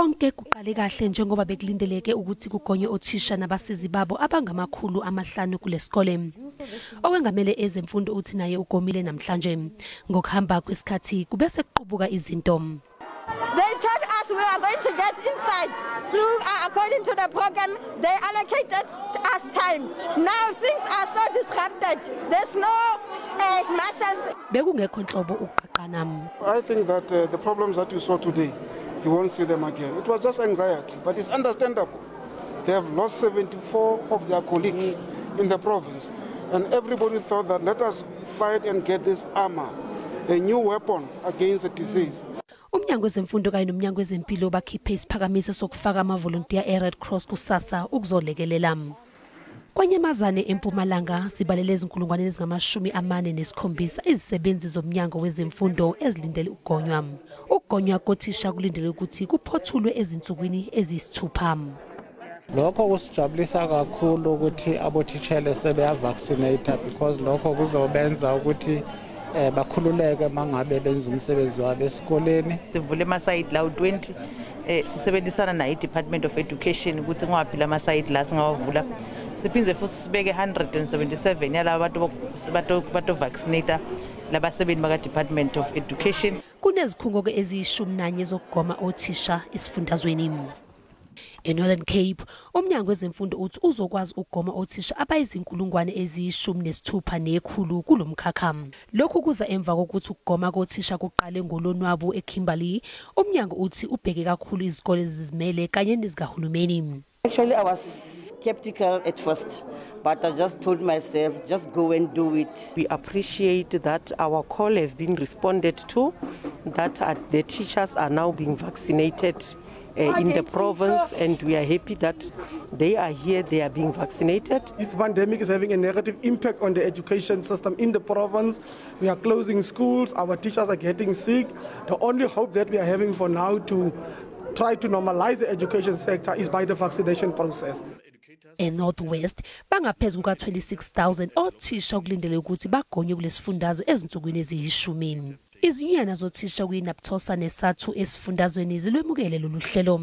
Konke kuqale kahle njengoba bekulindeleke ukuthi kugonywe othisha nabasizi babo abangama-500 kulesikole. Owengamele ezemfundo uthi naye ugomile namhlanje. Ngokuhamba kwesikhathi kube sekuqubuka izinto. They told us we are going to get inside through, according to the program, they allocated us time. Now things are so disrupted. There's no measures. Bekungekho nhlobo ukuqaqana. I think that the problems that you saw today, you won't see them again. It was just anxiety, but it's understandable. They have lost 74 of their colleagues in the province, and everybody thought that let us fight and get this armor, a new weapon against the disease. Umnyango wezemfundo kanye nomnyango wezempilo bakhiphe isiphakamiso sokufaka amavolontiya e-Red Cross kusasa ukuzolekelela. Kwanyamazane eMpumalanga sibalele 47,000 izisebenzi zomnyango wezemfundo ezilindele ukugonywa. Ukugonywa kothisha kulindele ukuthi kuphothulwe ezinsukwini eziyisithupha. Lokho kusijabulisa kakhulu ukuthi abothishela sebeyavaccinate, because lokho kuzobenza ukuthi bakhululeke mangabe benza umsebenzi wabo esikoleni. Sivule ama-site lawo 20, sisebenzisana nayo i-Department of Education ukuthi ngwaphi lama-site la singawavula. Siphinde futhi sibeke 177 yalaba bantu bato-vaccinate labasebenzi baka-Department of Education. Kunezikhungo-ke eziyi-11 zokugoma othisha esifundazweni. E-Northern Cape, umnyango wezemfundo uthi uzokwazi ukugoma othisha abayizi-16,100 kulo mkhakha. Lokhu kuza emva kokuthi ukugoma kothisha kuqale ngolonwabu eKimberley. Umnyango uthi ubheke kakhulu izikole ezizimele kanye nezikahulumeni. Actually, I was skeptical at first, but I just told myself, just go and do it. We appreciate that our call has been responded to, that the teachers are now being vaccinated in the province, and we are happy that they are here, they are being vaccinated. This pandemic is having a negative impact on the education system in the province. We are closing schools, our teachers are getting sick. The only hope that we are having for now to try to normalize the education sector is by the vaccination process. E-North West bangaphezu kuka-26,000 othisha okulindele ukuthi bagonywe kulesifundazwe ezinsukwini eziyi-10. Izinyunyana zothisha kwi-NAPTOSA neSADTU esifundazweni zilwemukele lolu hlelo.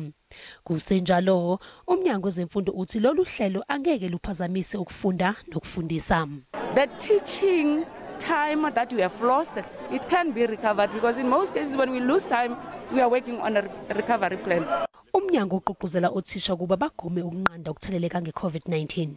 Kusenjalo, umnyango wezemfundo uthi lolu hlelo angeke luphazamise ukufunda nokufundisa. The teaching time that we have lost, it can be recovered, because in most cases when we lose time, we are working on a recovery plan. Umnyango ugqugquzela othisha ukuba bagome ukunqanda ukutheleleka nge-COVID-19.